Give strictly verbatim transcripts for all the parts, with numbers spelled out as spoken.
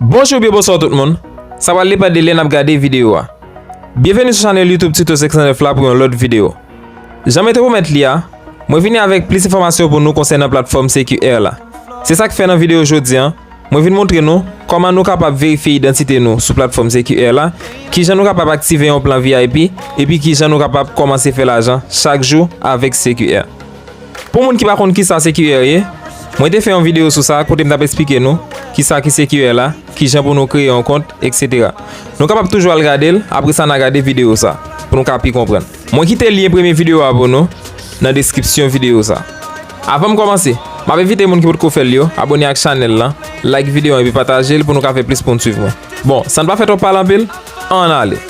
Bonjou, byen bonswa tout moun. Sa pral depann de lè n ap gade videyo a. Byenveni sou chanèl YouTube Tuto senk san nèf la pou yon lòt videyo. Jan mwen te pwomèt li a, mwen vini avèk plis enfòmasyon pou nou konsènan platfòm C Q R la. Se sa k fè nan videyo jodi a, mwen vin montre nou kòman nou kapab verifye idantite nou sou platfòm C Q R la, kijan nou kapab aktive yon plan V I P, epi kijan nou kapab kòmanse fè lajan chak jou avèk C Q R. Pou moun ki pa konn kisa C Q R ye, mwen te fè yon videyo sou sa kote m t ap eksplike nou kisa ki C Q R la, kijan pou nou kreye yon kont, et cetera. Nou kapab toujou al gade l, apre sa n a gade videyo sa, pou nou ka pi konprann. Mwen kite lyen premye videyo a pou nou nan deskripsyon videyo sa. Avan m kòmanse, m ap envite moun ki potko fè l yo, abòne ak chanèl la, like videyo an epi pataje l pou nou ka fè plis moun swiv mwen. Bon, san n pa fè twòp pale anpil, ann ale.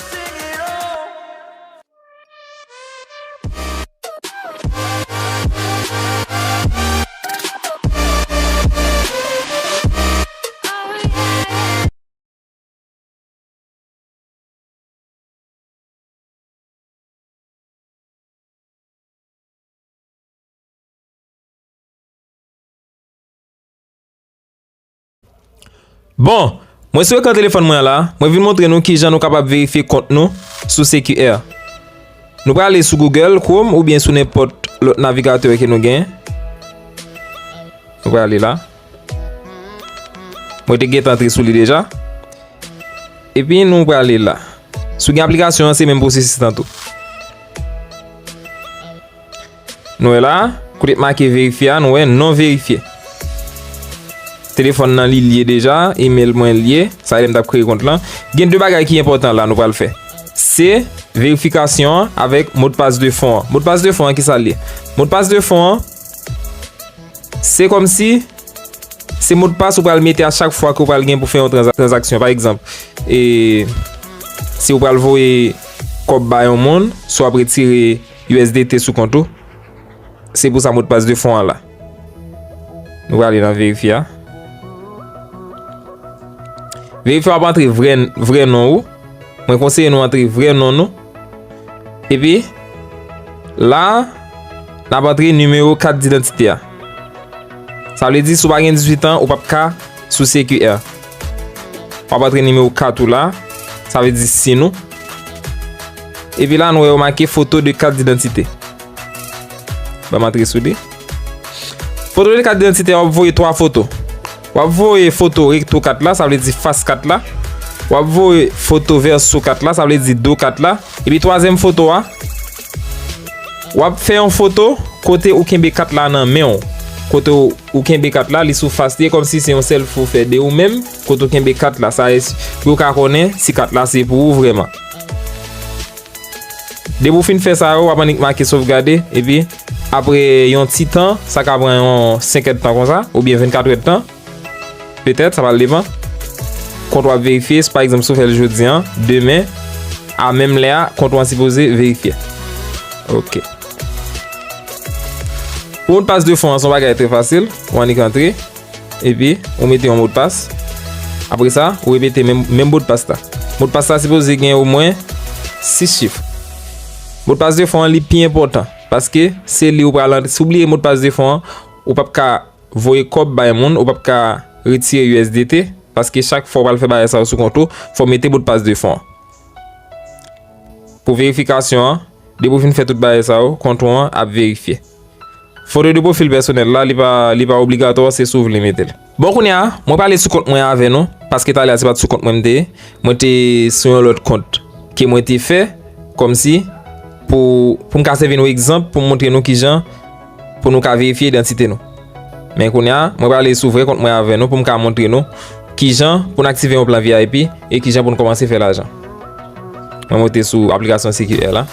Bon, mwen sou ekran telefòn mwen an la, mwen vin montre nou kijan nou kapab verifye kont nou sou C Q R. Nou prale sou Google Chrome oubyen sou nenpòt lòt navigatè ke nou gen. Nou prale la. Mwen te gentan antre sou li deja. Epi nou prale la. Si w gen aplikasyon an, se menm pwosesis lan tou. Nou wè la, kote k make verifye a, nou wè non verifye. Telefòn nan li lye deja, email mwen lye, sa lè m t ap kreye kont lan. Gen de bagay ki enpòtan la nou pral fè. Se verifikasyon an avèk modpas de fon an. Modpas de fon an, kisa l ye? Modpas de fon an, se kòmsi se modpas ou pral mete a chak fwa ke w pral gen pou fè yon tranza-, tranzaksyon. Pa egzanp, e, si w pral voye kòb ba yon moun, si w ap retire U S D T sou kont ou, se pou sa modpas de fon an la. Nou prale nan verifye a. Verifye w ap antre vrè, vrè non ou. Mwen konseye nou antre vrè non nou. Epi, la, n ap antre nimewo kat didantite a. Sa vle di, si w pa gen dizuit an, ou p ap ka sou C Q R. W ap antre nimewo kat ou la, sa vle di sin ou. Epi la, nou wè yo make foto de kat didantite. Ban m antre sou li. Foto de kat didantite a, w ap voye twa foto. W ap voye foto rekto kat la, sa vle di fas kat la. W ap voye foto vèso kat la, sa vle di do kat la. Epi twazyèm foto a, w ap fè yon foto kote ou kenbe kat la nan men w. Kote ou, ou kenbe kat la, li sou fas li, kòmsi se yon sèlfi ou fè de ou menm, kote ou kenbe kat la. Sa e, pou yo ka konnen si kat la se pou ou vrèman. Depi w fin fè sa yo, w ap annik make sovgade, epi apre yon ti tan, sa ka pran yon senk èdtan konsa, oubyen vennkat èdtan, petèt, sa pral depann. Kont w ap verifye, si pa egzanp, si w fè l jodi a, demen, a menm lè a, kont ou an sipoze verifye. Ok. Pou modpas de fon an, se yon bagay trè fasil, ou annik antre. Epi, ou mete yon modpas. Apre sa, ou repete menm, menm modpas la. Modpas la sipoze gen omwen sis chif. Modpas de fon an, li pi enpòtan, paske se li ou pral antre. Si w bliye modpas de fon an, ou p ap ka voye kòb bay moun, ou p ap ka retire U S D T, paske chak fwa w pral fè bagay sa yo sou kont ou, fò w mete modpas de fon an. Pou verifikasyon an, depi w fin fè tout bagay sa yo, kont ou an ap verifye. Foto de pwofil pèsonèl la, li pa, li pa obligatwa, se si w vle mete l. Bon, kounye a, mwen prale sou kont mwen avè nou, paske talè a se pa t sou kont mwen m te ye, mwen te sou yon lòt kont ke mwen te fè, kòmsi pou, pou m ka sèvi nou egzanp, pou m montre nou kijan pou nou ka verifye idantite nou. Men kounye a, mwen prale sou vrè kont mwen avè nou pou m ka montre nou kijan pou n aktive yon plan V I P e kijan pou n kòmanse fè lajan. Mwen monte sou aplikasyon C Q R la.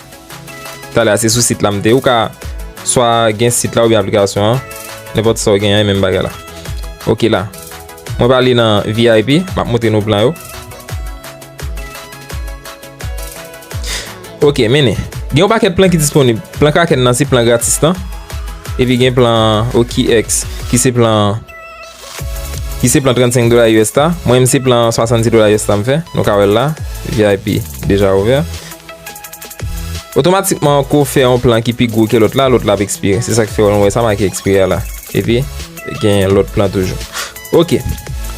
Talè a se sou sit la m te ye. Ou ka swa gen sit la oubyen aplikasyon an. Nenpòt sa w gen an, e menm bagay la. Ok la. Mwen prale nan V I P, m ap montre nou plan yo. Ok, mennen. Gen yon pakèt plan ki disponib. Plan Kraken nan se plan gratis lan. Epi gen plan O K X ki se plan ki se plan trannsenk dola U S la. Mwen menm se plan swasanndis dola U S la m fè. Nou ka wè l la. V I P deja ouvè. Otomatikman, kou w fè yon plan ki pi gwo ke lòt la, lòt la ap ekspire. Se sa k fè w wè sa make ekspire a la. Epi, gen lòt plan toujou. Ok.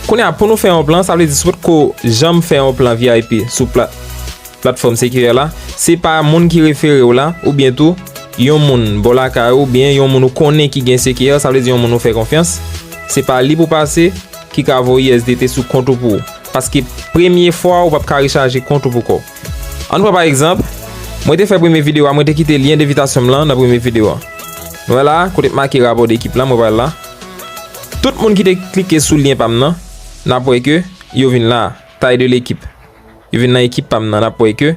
Kounye a, pou nou fè yon plan, sa vle di si w potko janm fè yon plan V I P sou pla-, platfòm Secureor la, se pa moun ki refere w la, oubyen tou, yon moun bò lakay ou, oubyen yon moun ou konnen ki gen Secureor, sa vle di yon moun ou fè konfyans, se pa li pou pase, ki ka voye U S D T sou kont ou pou ou. Paske premye fwa ou p ap ka rechaje kont ou pou kò w. Ann pran pa egzanp, mwen te fè premye videyo a, mwen te kite lyen envitasyon m lan nan premye videyo a. Nou wè la, kote m make rapò de ekip lan, mwen pral la. Tout moun ki te klike sou lyen pa m nan, n ap wè ke yo vin la, taille de l'équipe. Yo vin nan ekip pa m nan, n ap wè ke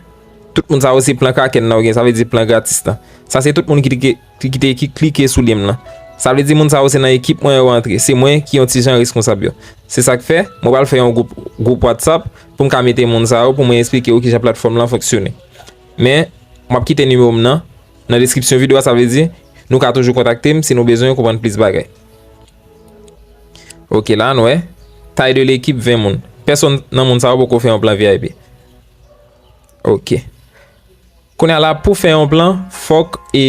tout moun sa yo se plan Kraken nan yo gen, sa vle di plan gratis lan. Sa se tout moun ki te, ki, ki te ki klike sou lyen m lan. Sa vle di moun sa yo se nan ekip mwen yo antre. Se mwen ki yon ti jan reskonsab yo. Se sa k fè, mwen pral fè yon gwoup, gwoup WhatsApp pou m ka mete moun sa yo, pou mwen eksplike yo kijan platfòm lan fonksyone. Men, m ap kite nimewo m nan, nan deskripsyon videyo a, sa vle di, nou ka toujou kontakte m si nou bezwen konprann plis bagay. Ok, la, nou wè, taille de l'équipe, ven moun. Pèsonn nan moun sa yo poko fè yon plan V I P. Ok. Kounye a la, pou fè yon plan, fòk e,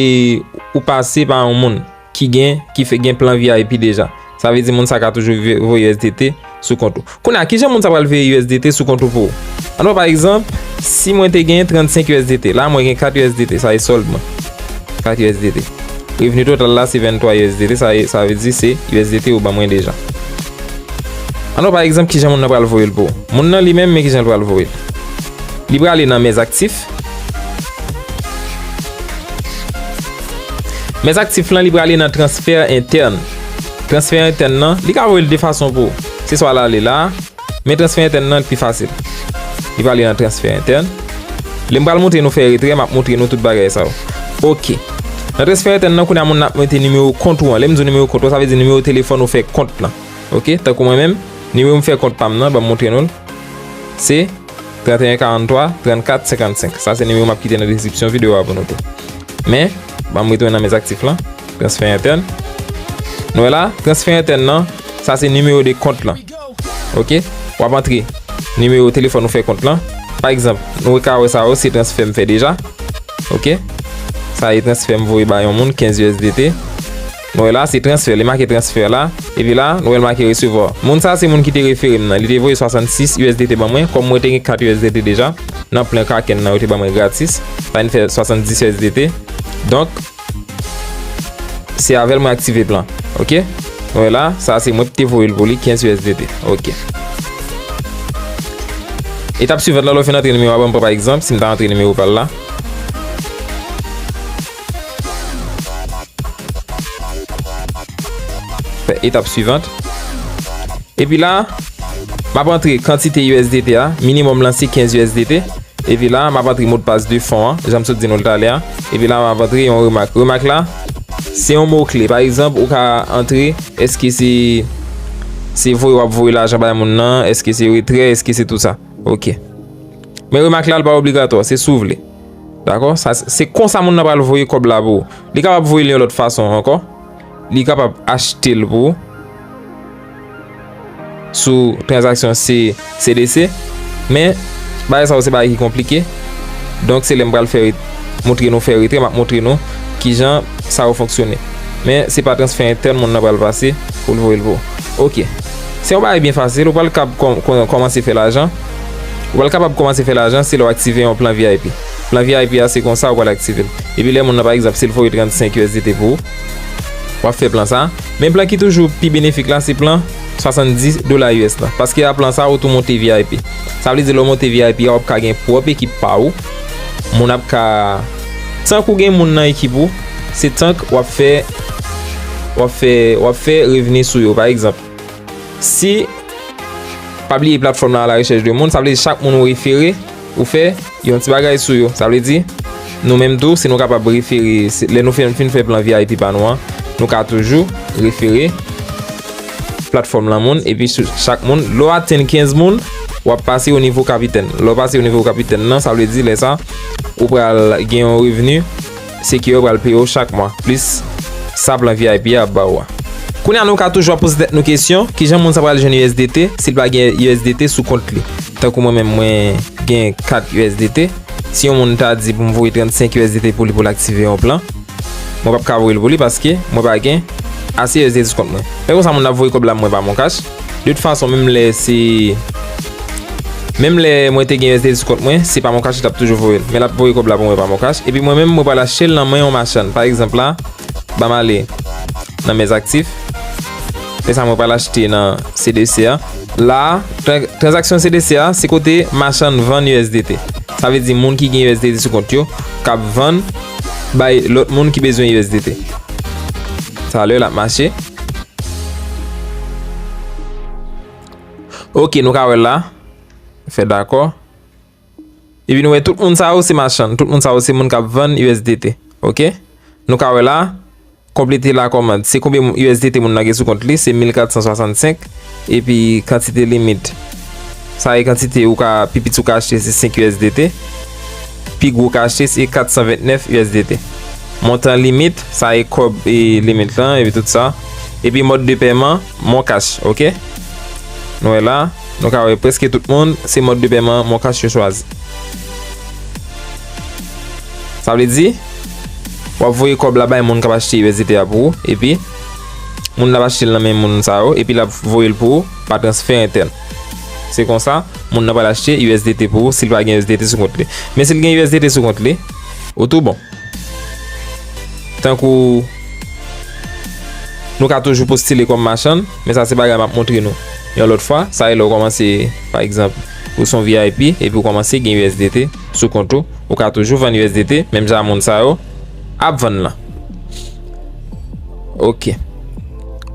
ou pase pa yon moun ki gen, ki fè, gen plan V I P deja. Sa vle di moun sa ka toujou ve-, voye U S D T sou kont ou. Kounye a, kijan moun sa pral voye U S D T sou kont ou pou ou? Ann pran pa egzanp, si mwen te gen trannsenk U S D T, la mwen gen kat U S D T, sa e sòld mwen. Kat U S D T. Revni total la se venntwa U S D T, sa e, sa vle di se U S D T ou ban mwen deja. Ann pran pa egzanp kijan moun nan pral voye l pou ou. Moun nan li menm, men kijan l pral voye l. Li prale nan mes actifs. Mes actifs lan, li prale nan transfè entèn. Transfè entèn nan, li ka voye l de fason pou ou. Se swa l ale la, men transfè entèn nan, li pi fasil. Li prale nan transfè entèn. Lè m pral montre nou fè retrè, m ap montre nou tout bagay sa yo. Ok. Nan transfè entèn nan, kounye a moun nan ap mete nimewo kont ou an. Lè m di w nimewo kont ou an, sa vle di nimewo telefòn ou fè kont lan. Ok? Tankou mwen menm, nimewo m fè kont pa m nan, ban m montre nou l. Se trannteyen karanntwa trannkat senkannsenk. Sa se nimewo m ap kite nan deskripsyon videyo a pou nou tou. Men, ban m retounen nan mes actifs lan. Transfè entèn. Nou wè la, transfè entèn nan, sa se nimewo de kont lan. Ok? W ap antre nimewo telefòn ou fè kont lan. Pa egzanp, nou ka wè sa yo, se transfè m fè deja. Ok? Sa e transfè m voye ba yon moun, kenz U S D T. Nou wè la, se transfè, li make transfè la. Epi la, nou wè l make resevwa. Moun sa, se moun ki te refere m nan. Li te voye swasannsis U S D T ban mwen. Kòm mwen te gen kat U S D T deja, nan plan Kraken nan, yo te ban mwen gratis. Sa vin fè swasanndis U S D T. Donk, se avè l mwen aktive plan. Ok? Nou wè la, sa se mwen ki te voye l pou li, kenz U S D T. Ok. Etap swivan lan, lè w fin antre nimewo a, ban m pran pa egzanp, si m ta antre nimewo pa l la. Fè etap swivan. Epi la, m ap antre kantite U S D T a, minimòm lan se kenz U S D T. Epi la, m ap antre modpas de fon an, jan m sot di nou l talè a. Epi la, m ap antre yon remak. Remak la, se yon mo kle. Pa egzanp, ou ka antre, èske se, se voye w ap voye lajan bay moun nan, èske se retrè, èske se tou sa. Ok. Men remak la, l pa obligatwa, se si w vle. Dakò? Sa, se konsa moun nan pral voye kòb la pou ou. Li kapab voye l yon lòt fason ankò. Li kapab achte l pou ou sou tranzaksyon C-, C D C. Men, bagay sa yo se bagay ki konplike. Donk, se lè m pral fè ret-, montre nou fè retrè, m ap montre nou kijan sa yo fonksyone. Men, se pa transfè entèn moun nan pral pase pou l voye l pou ou. Ok. Se yon bagay byen fasil. Ou pral kab kòm-, kòm-, kòmanse fè lajan. Ou pral kapab kòmanse fè lajan si lè w aktive yon plan V I P. Plan V I P a, se konsa ou pral aktive l. Epi lè moun nan, pa egzanp, si l voye trannsenk U S D T pou ou, w ap fè plan sa. Men plan ki toujou pi benefik la, se plan swasanndis dola U S lan. Paske a plan sa, ou tou monte V I P. Sa vle di lè w monte V I P a, w ap ka gen pwòp ekip pa ou. Moun ap ka, tank ou gen moun nan ekip ou, se tank w ap fè, w ap fè, w ap fè revni sou yo. Pa egzanp, si, pa bliye platfòm la a la rechèch de moun, sa vle di chak moun ou refere, ou fè yon ti bagay sou yo. Sa vle di, nou menm tou, si nou kapab refere, si, lè nou fin, fin fè plan V I P pa nou an, nou ka toujou refere platfòm lan moun, epi sou chak moun, lè w atenn kenz moun, w ap pase o nivo kapitèn. Lè w pase o nivo kapitèn nan, sa vle di lè sa, ou pral gen yon revni Secureor pral peye w chak mwa, plis sa plan V I P a ap ba ou a. Kounye a, nou ka toujou ap poze tèt nou kesyon, kijan moun sa pral jwenn U S D T si l pa gen U S D T sou kont li? Tankou mwen menm, mwen gen kat U S D T. Si yon moun ta di pou m voye trannsenk U S D T pou li, pou l aktive yon plan, mwen p ap ka voye l pou li paske mwen pa gen ase U S D T sou kont mwen. Men konsa, moun nan ap voye kòb la mwen pa MonCash. De tout fason, menm lè se menm lè mwen te gen U S D T sou kont mwen, se pa Moncash li t ap toujou voye l. Men l ap voye kòb la pou mwen pa Moncash. Epi mwen menm, mwen pral achte l nan men yon machann. Pa egzanp la, ban m ale nan mes actifs. Se sa mwen pral achte nan C D C a. La, tran- tranzaksyon C D C a, se kote machann vann U S D T. Sa vle di moun ki gen U S D T sou kont yo k ap vann bay lòt moun ki bezwen U S D T. Talè l ap mache. Ok, nou ka wè la. Fè dakò. Epi nou wè tout moun sa yo se machann. Tout moun sa yo se moun k ap vann U S D T. Ok? Nou ka wè la, konplete la kòmand. Se konbyen U S D T moun nan gen sou kont li? Se mil kat san swasannsenk. Epi kantite limit. Sa e kantite ou ka, pi piti ou ka achte se senk U S D T. Pi gwo ou ka achte se kat san vennèf U S D T. Montan limit, sa e kòb e limit lan, epi tout sa. Epi mòd de pèman, Moncash, ok? Nou wè la, nou ka wè prèske tout moun, se mòd de pèman Moncash yo chwazi. Sa vle di, w ap voye kòb la bay moun k ap achte U S D T a pou ou, epi moun nan ap achte l nan men moun sa yo, epi l ap voye l pou ou pa transfè entèn. Se konsa, moun nan pral achte U S D T pou ou si l pa gen U S D T sou kont li. Men si l gen U S D T sou kont li, ou tou bon. Tankou nou ka toujou postile kòm machann, men sa se bagay m ap montre nou yon lòt fwa. Sa e lè w kòmanse, pa egzanp, ou se yon V I P epi w kòmanse gen U S D T sou kont ou, ou ka toujou vann U S D T, menm jan moun sa yo ap vann lan. Ok.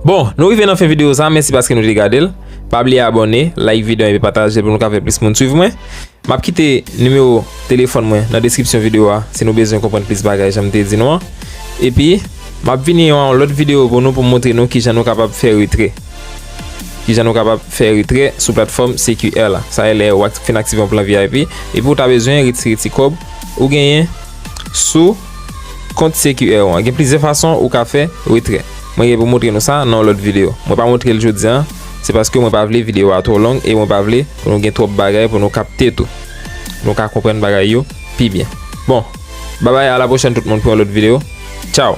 Bon, nou rive nan fen videyo sa, mèsi paske nou te gade l. Pa bliye abòne, like videyo epi pataje l pou nou ka fè plis moun swiv mwen. M ap kite nimewo telefòn mwen nan deskripsyon videyo a si nou bezwen konprann plis bagay jan m te di nou an. Epi, m ap vini yon lòt videyo pou nou pou m montre nou kijan nou kapab fè retrè. Kijan nou kapab fè retrè sou platfòm C Q R la. Sa e lè w ak- fin aktive yon plan V I P epi ou ta bezwen retire ti kòb ou genyen sou kont C Q R ou an. Gen plizyè fason ou ka fè retrè. Mwen gen pou montre nou sa nan yon lòt videyo. Mwen pa montre l jodi an, se paske mwen pa vle videyo a twò long e mwen pa vle pou nou gen twòp bagay pou nou kapte tou. Nou ka konprann bagay yo pi byen. Bon, babay, a la pwochèn tout moun pou yon lòt videyo. Tchaw!